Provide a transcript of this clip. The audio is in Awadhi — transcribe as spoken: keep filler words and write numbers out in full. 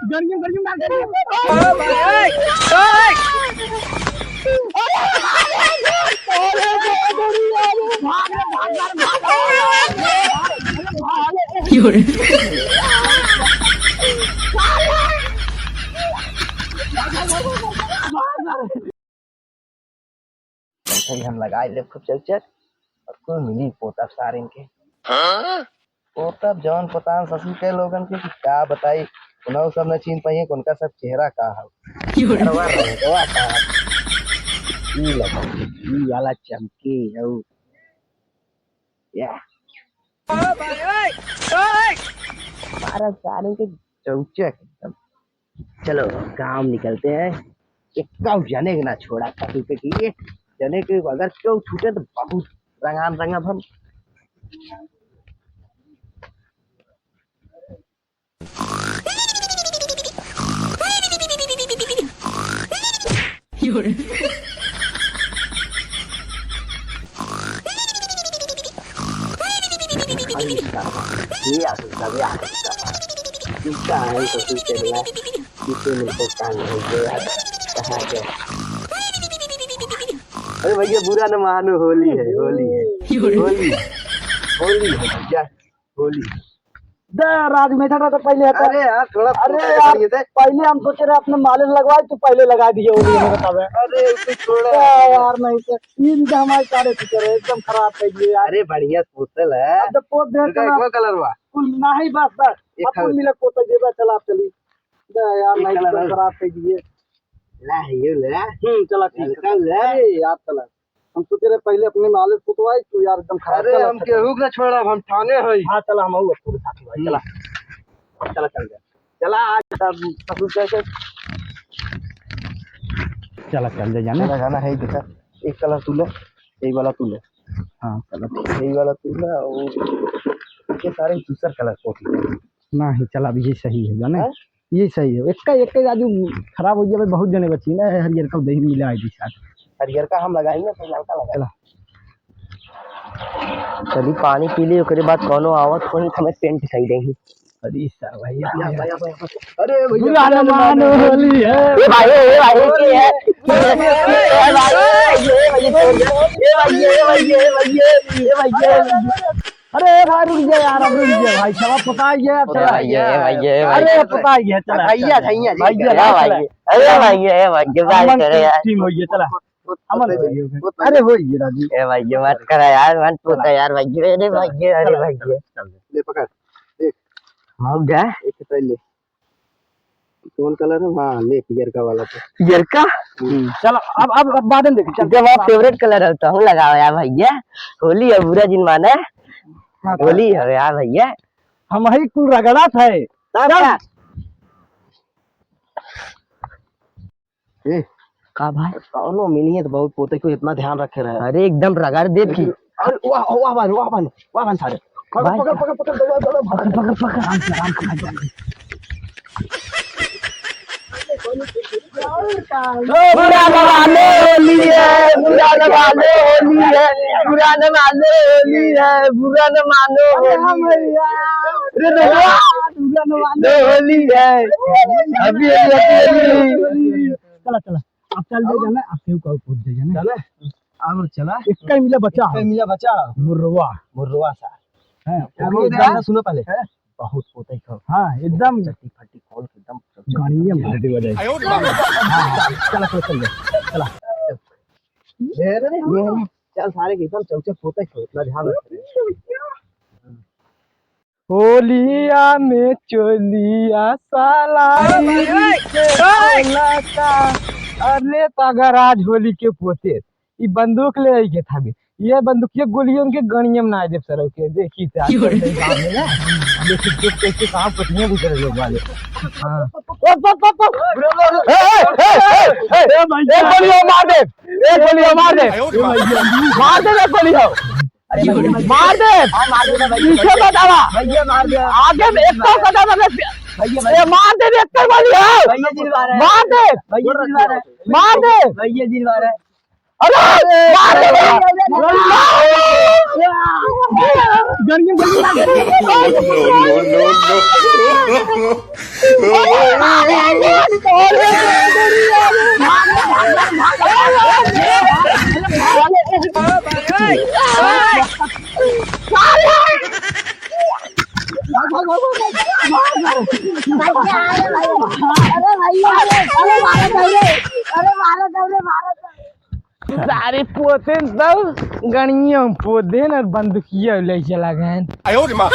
गड़ियों, गड़ियों मार दे। ओ भाई, ओए, ओए। ऐसे ही हम लगाए लेब खूब चौचक और कुल मिली पोतब सारिन के। हाँ? पोतब जौन पोतान ससुर के लोगन के कि का बताई, उनहु सब न चीन्ह पाइहें कि उनका सब चेहरा का हौ। अरे वाह, अरे वाह, का हौ? ई लगा, ई वाला चमकी हौ। या। मारा सारे के चौचक एकदम। चलो, गाँव निकलते हैं। एक्का जने के ना छोड़ा, काफी के लिए जने के अगर क्यों छूटे तो बहुत रंगान रंगब हम। ये आ सकता, ये आ सकता। इसका है तो कुछ चल रहा है। किसी मिलकर काम हो गया। कहाँ गया? अरे भैया, बुरा न मानो, होली है, होली है, होली है, होली है भैया, होली। दे राज, मीठा तो पहले हटा। अरे यार, थोड़ा अरे पोतल यार, करिए थे। पहले हम सोचे रहे अपने मालिश लगवाए, तू पहले लगा दिए, होली हमें बतावे। अरे, तू थोड़ा अरे यार, नहीं तो ये भी तो हमारे सारे फीचर है, एकदम खराब कर दिए यार। अरे, बढ़िया पोतल है। अब जब पोत दे रुका, तो एक और कलर हुआ। कुल नहीं, बस, बस। एक अब कुल कलर। मिला पोतल जेबा, चला, आप चली। दे यार, एक नहीं कलर तो है। खराब कर दिए। ला, ये ले। हम्म, चला, ठीक है। हल्का ले। अरे यार, चला। हम सोचे रहे पहले अपने मालिश पोतवाई, तू यार एकदम खराब। अरे, चला, हम अच्छा, केहू के ना छोड़ब, हम ठाने हई। हाँ, चला, हम आऊ पूरे साथी भाई, हम्म। चला। चला, चल जा। चला, आज तब ससुर कैसे? चला, चल जा, जाने। चला, जाना है, देखा, एक कलर तू ले, यही वाला तू ले। हाँ, चला, ठीक। यही वाला तू ले, और ये सारे दूसर कलर पोत ले। नहीं, चला, अब ये सही है, जाने। हाँ? ये सही है। एक्का, एक्का आजू खराब हो गया भाई, बहुत जने बची ना, हरियर का दही मिला है जी साथ। हरियर का हम लगाई ना, तो ललका लगा। चला। चली पानी पी ली, ओकरे बाद कौनो आवत होई तो हमें टेंट सही रही। अरे सर भाई, या, या, या, या, या। अरे भैया, बुरा न मानो, होली है। ए भाई, ए भाई, के है? ए भाई, ए भाई, ए भाई, ए भाई, ए भाई, ए भाई, ए भाई। अरे भाई, रुक जा यार, अब रुक जा भाई, चला, पता ही है, अरे चला। भाई, ए भाई, ए भाई। अरे, पता ही है, चला, भैया, चला। भैया जी, भैया, ए चला। भाई, अरे भाई, ए भाई, के बात अमन करे यार। टीम होइए, चला। अमन होइए। अरे होइए राजू। ए भाई, ये मत करा यार, मत पूछा यार भाई, अरे भाई, अरे भाई। ले पकड़, देख। मौग है? एक तो ले। कौन कलर है? हाँ, ले पियर का वाला तो। पियर का? हम्म। चलो, अब, अब, अब बाद में देखी, चल। जब आप फेवरेट कलर है तो हम लगाओ यार भैया। होली है, बुरा जिन माने। हाँ, होली है यार भैया। हम ही कुल रगड़त है। तब चल। का? ए, का भाई? कौनो मिलिए तो बहुत पोते को इतना ध्यान रखे रहे। अरे एकदम रगड़ दे की। अरे वाह, वाह भाई, वाह भाई, वाह भाई सारे। पकड़, भाई। पकड़, पकड़, पकड़, दबा, दबा, पकड़, पकड़, पकड़, आराम से, आराम से, आराम से। बुरा न मानो होली है, बुरा न मानो होली है, बुरा न मानो होली है, बुरा न मानो होली है। अरे भैया, बुरा न मानो होली है। अभी, अभी, अभी, अभी। चला, चला। अब चल दे जाना, अब केहू का पूछ दे जाना। चला। अब चला। एक का मिला बचा। एक का मिला बचा। मुर्रवा। मुर्रवा सा। हाँ, अभी अभी एक गाना सुनो पहले। हाँ। बहुत पोते को। हाँ, एकदम। चट्टी फट्टी खोल के एकदम चौचक। गाड़िया में। हाँ, चला, चला, चल, चला। ये रे, ये रे। चल सारे के एकदम चौचक पोते को, इतना ध्यान रख। होलिया में चोलिया साला अरे भाई, गिरी के ओए! बोला का। अरे तो अगर आज होली के पोते ई बंदूक ले आई के था भी, ये बंदूक ये गोलियों के गणियम ना देव सरव के। देखी थे आज क्यों रे? कल गाँव में ना, देखी जो कैसे कहाँ पत्नियाँ गुजरे लोग वाले। हाँ। ओ, ओ, ओ, ओ, ए, ए, ए, ए, ए, ए, एक गोली और मार दे, एक गोली और मार दे, मार दे, एक गोली हो। अरे भाई, मार दे! हाँ, मार दे भाई। पीछे मत आवा। भैया, मार दे। आगे में एक तो कदम अगर भैया, भैया। ये मार दे, एक तो वाली है। भैया, दिलवा रहा है। मार दे। भैया, दिलवा रहा है। मार दे। भैया, दिलवा रहा है। अरे, मार दे। गड़ियों, गड़ियों मार दे। No, no, no, no, no। अरे भैया, अरे, अरे मारो दौड़े, अरे मारो दौड़े, मारो दौड़े। सारे पोते तो गणियों पोते न बंदूकिया ले चला गए। आयो रे माँ।